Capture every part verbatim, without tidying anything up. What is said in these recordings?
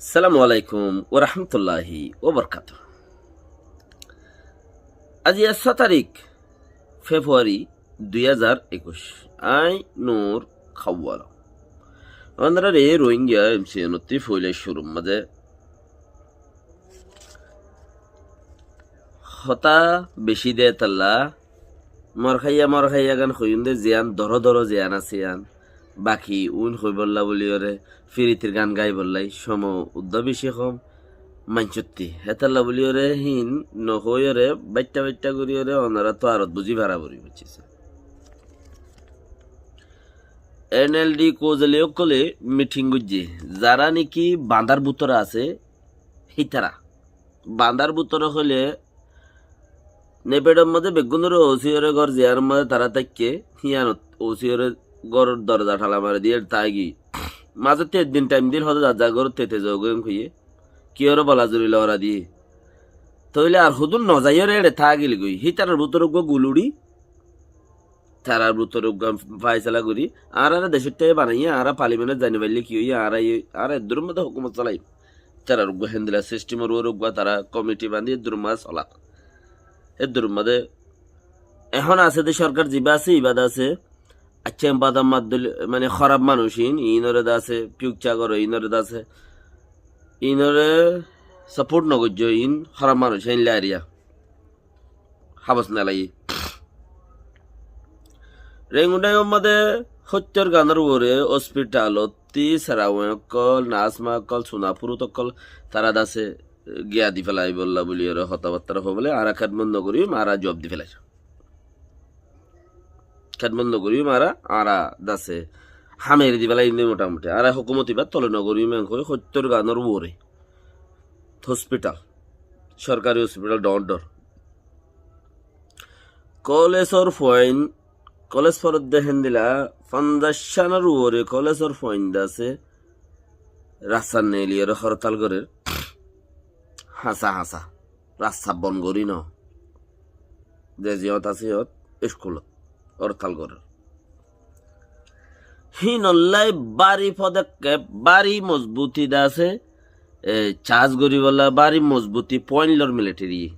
Assalamu alaikum warahmatulláhi wabarakátuhu. Aijja só tarík Februari dui házar ekuic. Añí Nur Kawwal. Ónorare Rohingya M C N ottú foila cúrur mazé hotá beci de tolla, morhaiya morhaiya gán hoiyúm de, ziyán doro doro ziyán asé yían. Baki uin hoibolla buliyóre, firitir gán gaibolla, cómo uddá beci hom, maincótti. Hétolla buliyóre híin nohoiyóre, baitta baitta goríyóre, ónoráttu arot buzí fara foribo, buzzíso. N L D kuzeli ókkole miting goijjé. Zará niki bandár bútore asé, hítara. Bandár bútore hoilé Nefedor mazé beggúnore O C ore gór ziyánor mazé tará táikke, híyanot O C ore góror doroza tala mari diyé táigi. Mazótte ek din thaim dil, hoó de zar zar górot tete zogói hoiyé. Kiyóre bola zuri lora diyé. Tóile ar hodún nozaiyóre eçe tágil goi. Hítarar bútore uggúa gul uçí, tarar bútore uggúa faisala gorí, añára decót táiya banaiyé, añára parliamentot zai nofaillé ki óiye, añára e, añára edduror mazé hókumot solai. Tarar uggúa héndilla sistemor uore uggúa tará komiti bandí edduror mazé solar. Edduror mazé ehón asé de sorkar zibá asé, ibá de asé. Accá, embá de maddul, mane hóraf manúic iín, iínore de asé, piukca goré, iínore de asé. Iínore saport nogoijjó, iín hóraf manúic, iín lariya. Hábos nelaiyé. Rengundai Muhammode hóittor ganór uore hospitalottí serawen ókkol, nasma ókkol, sunafurut ókkol, tará de asé giya di félaibolla buliyóre hotábattára hoibóle, añára kédmot nogoríyum, añára juab di félair. Kédmot nogoríyum, añára, añára de asé hámeri di félai inde motamuti. Añára hókumot ibár tole nogoríyum, en hoi hóittor ganór uore. Hospital. Sorkari hospital dhoóñr dhoóñr. Kolesor fuain, koles foredde héndilla, fonzaic cánor uore kolesor fuain de asé, rasta neeliyóre hortal gorér. Hañsa hañsa. Rasta bon gorí no. Ze ziyót asé yót, iskulot hortal gorér. Híinollá bári fodokkep, bári mozbuti de asé, e, cas goríbolla bári mozbuti fuain lor militeri.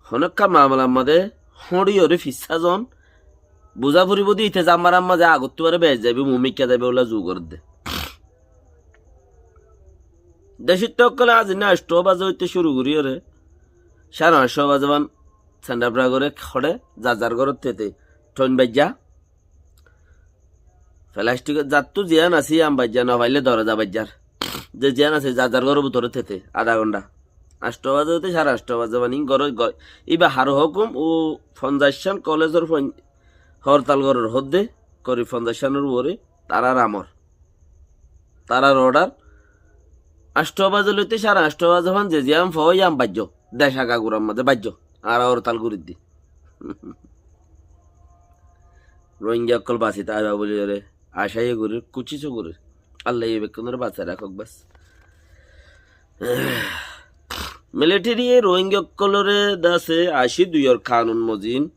Honó ekká mamalar mazé hóñçiyóre fissá zon buzá foribó de, ite zammarar mazé agottú baré bec zaibó, mumikká zaibó, ólla zu gorédde. Decótta ókkole azinna ancto bazé óite cúru goríyóre, cáre ancto bazé fán sendabra goré hoçé, zar zar górot tete, thoin baijjá. Felastik zattú ziyán asé yían baijjá, nofaillé doroza baijjár. Ze ziyán asé zar zar góror bútore tete, adha gonthá. Ancto bazé óite cáre ancto bazé fán ín góror, gó-, íba har hókum, ó fonzaic cán kolesor fuain hortal gorér hoódde, korib fonzaic cánor uore, tarár amor. Tarár odhar. Ancto bazé loite cáre ancto bazé fán ze ziyán foo yían baijjó. Dec agagurar mazé baijjó. Añára hortal goríddi. Rohingya ókkol basi táiba buliyóre acá yó gorír, kucíc ó gorír. Allaye bekkúnore basai rakók bas. Militeri ye Rohingya ókkolore de asé ací duiyor kanun mozin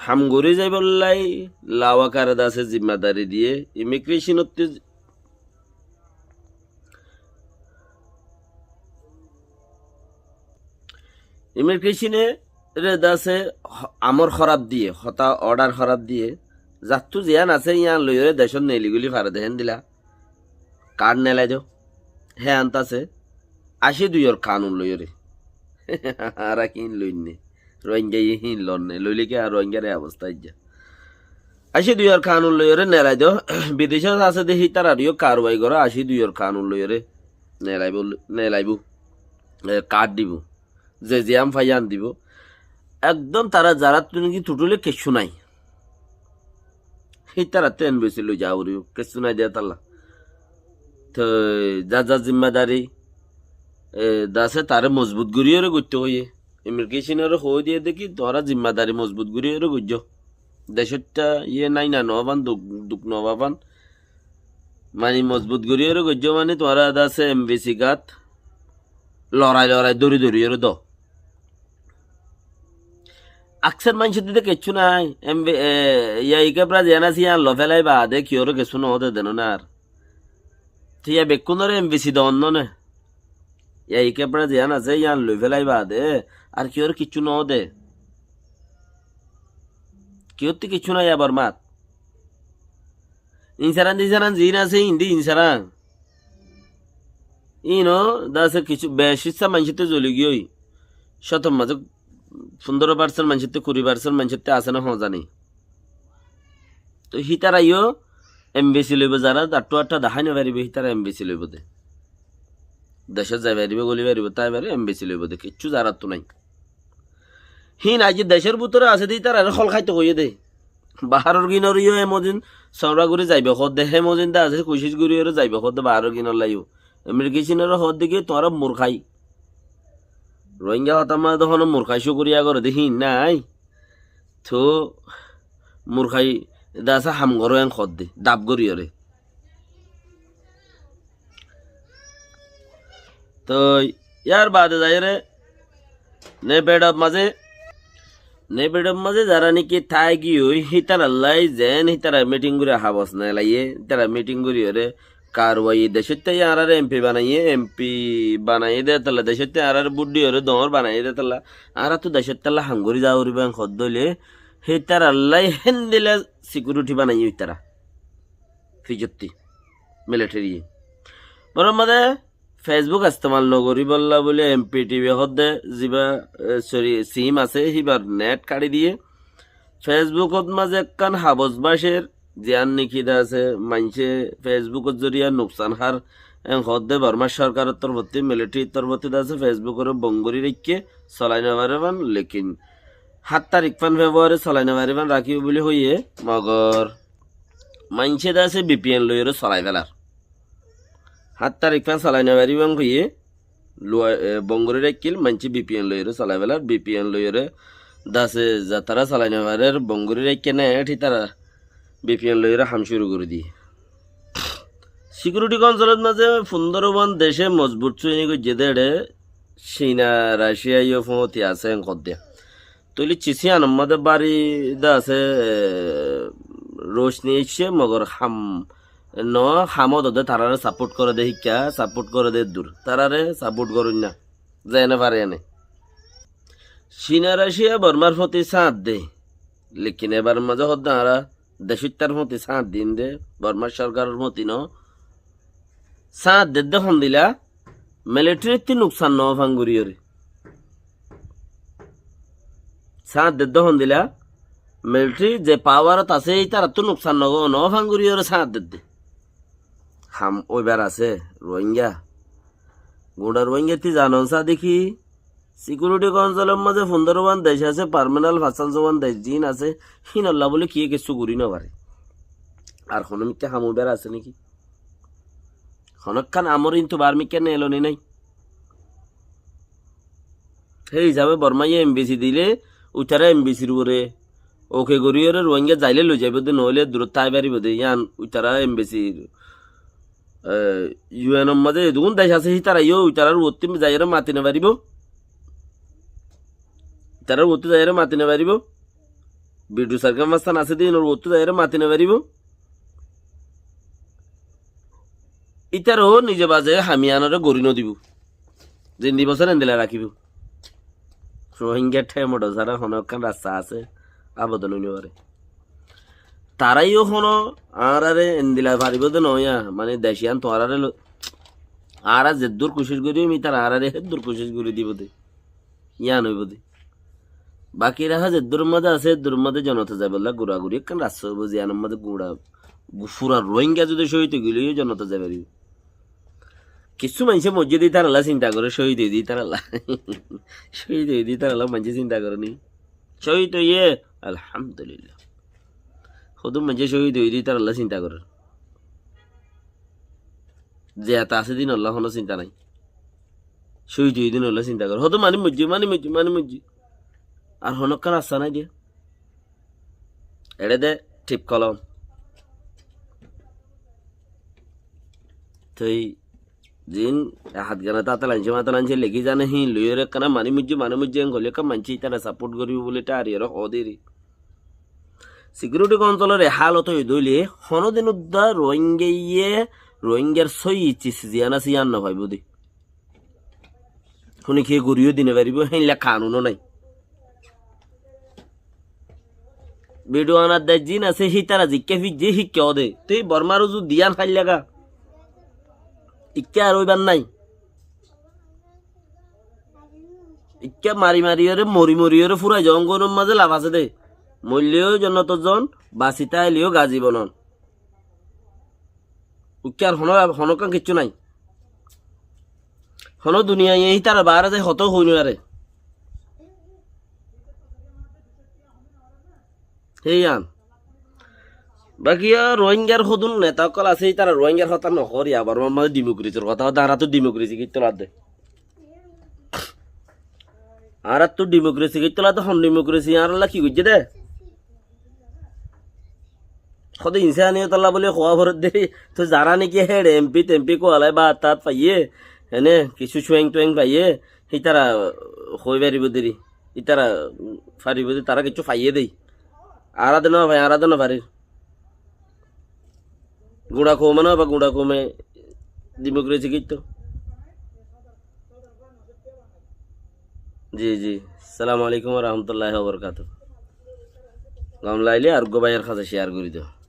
ham gorí zaibolla lawakare de asé zimmadari diyé, imigreshon ottú, imigreshone re de asé amor hóraf diyé, hotá odhar hóraf diyé, zattú ziyán asé yían loiyóre decót neeli guli fare de héndilla. Kard nelai do. Hé ant asé. Ací duiyor kanun loiyóre. Añára híin loinné. Rohingyaye híin lonné. Loile ki ar Rohingyar e obosta aijja. Ací duiyor kanun loiyóre nelai do. Bidecót asé de hítarar yó karwai goró. Ací duiyor kanun loiyóre nelaibo, nelaibo. E, kard dibo. Ze ziyán fai yían dibo. Ekdom tará zaráttu niki tutule kessú nai. Hítarattú N V C loi za foribo, kessú nai de hétalla. Toi zar zar zimmadari, e, de asé taré mozbut goríyore goittó hoiyé. Imigreshonore hoi diyé de ki, tuáñra zimmadari mozbut goríyore goijjó. Decótta iye nai na no fán, duk, duk no fán. Mani mozbut goríyore goijjó mani tuáñra de asé N V C gat lorai lorai dóri dóriyore do. Aksar maincór dé kessú nái. Em bi, e, yá, ike bra ziyán asé yían loi félai baade kiyóre kessú noó dé denonar. Te yá bekkúnore em bi si doon no né. Yá, ike bra ziyán asé yían loi félai baade ar kiyóre kessú noó dé. Kiyótti kessú nái yá Bormat. Insaran disaran ziín asé, indi insaran. Íno dase kissú bec hissá maincótte zoli giyói. Cótor mazé fundoro parsent maincótte, kuri parsent maincótte asé né hoóñzani. Toi hítara yó em bi si loibo, zará dattú atta dahái no faribó, hítara em bi si loibo dé. Decót zai faribó, goli faribó, tái faribó, em bi si loibo dé, kessú zarattú nái. Híin aijja decór bútore asé dé, ítarare hól háito hoiyé dé. Baáror ginor yó hé mozin sóra gorí zaibo hoódde, hé mozin dé asé kucíc gorí yóre zaibo hoódde, baáror ginor lá yó. Amerika Cínore hoódde ki, tuáñra murkái. Rohingya hotár mazé dé honó murkái cúkuriya goré dé híin nái. Toóu murkái dé asé ham goró en hoódde, daf gorí yóre. Toi yár baade zaiyóre Nefedor mazé, Nefedor mazé zará néki tái giyói hítarallá zeén hítara míthing gorí habos nelaiyé, hítara míthing gorí yóre karwai decótte añáráre em pi banaiyé, em pi banaiyé dé tolla, decótte añáráre bút diyóre doóñr banaiyé dé tolla, añárattú decóttalla ham gorí zaa foribó en hoódde óile hítarallá héndilla sikiuriti banaiyé ítara. Fijotti militariye. Bormar mazé Facebook estemal nogoríbolla bóli em pi ti bi hoódde zibá, e, sori, sim asé, híbar net kaçi diyé. Facebookot mazé ekkán habos bácer, ziyán néki dé asé, maincé Facebookor zoriya nuksan hár, en hoódde Bormar sorkaror torfottí, militarir torfottí dé asé, Facebookoré bon gorí raikké, solai no faré fán, lekin hát tarik fán Februari solai no faré fán rakíbo bóli hoiyé, mogor maincé dé asé V P N loiyóre solai félar. Háñt tarik fán solai no faribó hoiyé, lua-, e, bon gorí raikkíl, maincé V P N loiyóre solai félar, V P N loiyóre dase zatará solai no farér, bon gorí raikké né, éçi tará V P N loiyóre ham cúru gorí diyé. Sikiuriti kaunsilor mazé fundóro wán decé mozbut sóini goijjé dé éçe, Cina, Racia yó fúñti asé en hoódde. Tóile cis yíanor mazé bári dé asé, e, rocni aiccé, mogor ham no, hamot dé taráre saport goré dé híkka, saport goré dé eddur. Taráre saport goróinna, zeéne fare ene. Cina Racia Bormar fúñti sáñt dé, lekin ebar mazé hoódde añára decóttar fúñti sáñt diín dé, Bormar sorkaror fúñti no. Sáñt dedde hondila, militarittú nuksan no fán gorí yóre. Sáñt dedde hondila, militari ze pawarot asé, ítarattú nuksan no, no fán gorí yóre sáñt dedde. Ham óibar asé, Rohingya. Guñça Rohingyattí zanon sá dé ki, Sikiuriti kaunsilor mazé fundóro wán dec asé, parmanent fañs só wán dec ziín asé, híinolla bóli kiyé kessú gorí no faré. Ar honó mikká ham óibar asé néki? Honókkan amor intu bar mikká neloni nái. Hé hísabe Bormaye embesi dilé, uitará embesir uore oke gorí yóre Rohingya zailé loi zaibó dé, noóile durot tái faribó dé, yían uitará embesir, e, U N or mazé zedún dec asé, hítará yó uitarár uottú zaiyóre mati no faribó. Tarár uottú zaiyóre mati no faribó. Bidu sarkam mastan asé dé, inor uottú zaiyóre mati no faribó. Ítaró nize baze ham yíanoré gorí no dibó. Zindi bosór endilla rakíbo. Rohingya thémodo sára honó ekkán rasta asé, abodon ói no faré. Tará yó honó añáráre endilla faribó dé noó yá, mane dec yían tuáñráre lo-, añára zeddúr kucíc gorí, ítara añáráre héddúr kucíc gorí dibó dé. Yían óibo dé. Baki raha zeddúr mazé asé, eddúr mazé zonota zaibolla guraguri ekkán rasta óibo, ziyánor mazé gura, gu-, fura Rohingya zodi cóhid ói gilé yó zonota zai faribó. Kissú maincé moijjé dé ítarallá sinta goré, cóhid óiye dé ítarallá. Cóhid óiye dé ítarallá maincé sinta goré ni. Cóhid óiye, alhamdulillah. Hodún maincé cóhid óiye dé ítarallá sinta goré. Ziyata asé dé ínolla honó sinta nái. Cóhid óiye dé ínolla sinta goré. Hodún mani moijjé, mani moijjé, mani moijjé. Ar honókkan rasta nái dé. Eçé dé thíp kolom. Toi Ziín e hátgana tátel ainccé, mátel ainccé, lekí zane híin loiyóre ekkána manúic moijjé, manúic moijjé en hoilé ekká maincé ítara sapót goríbo bóli táariyóre hoó deri. Sikiuriti kounsilor e hálot óiye dé óile honódin uddá Rohingyaye Rohingyar sóiyi cis ziyán asé yían nofaibóu dé. Hone kiyé goríyó di nofaribóu, héinla kanunó nái. Bidiyo anat dé ziín asé, hítara zikká fijjé híkka óde. Tui Bormár uzu diyán háillega. Ikká ar óibar nái. Ikká mari mariyóre, mori moriyóre fúrai zoón, gónor mazé laf asé dé. Moilleyó jonnotot zoón, basi táileyó gazi bonon. Ukkár honó, honókkán kiccú nái. Honó duniyaiye hítarar baáre zai hotó hoói nuare. Héiyan. Baki yó Rohingyar hodún neta ókkol asé, hítara Rohingyar hotá nohoór, abar Bormar mazé dimokresir hotá hoódde, añáráttu dimokrasi kittú ladde. Añáráttu dimokrasi kittú ladde, hon dimokrasi, añárálla ki goijjé dé? Hóde insániyotolla bóli hoó foredde, toi zará niki héçe empi tempi kualai baat taat faiyé, ene kissú cueng tueng faiyé, hítara hoi faribóu deri, hítara faribóu deri, tará kissú faiyé dé. Añára de nofai, añára de nofarir. Guñça koume nofai, guñça koume dimokrasi kittú. Ji, ji. Assalamu alaikum wa rahmatullahi wa barakatuhu. Gom laile areggwá báiyor hañsé share gorí do.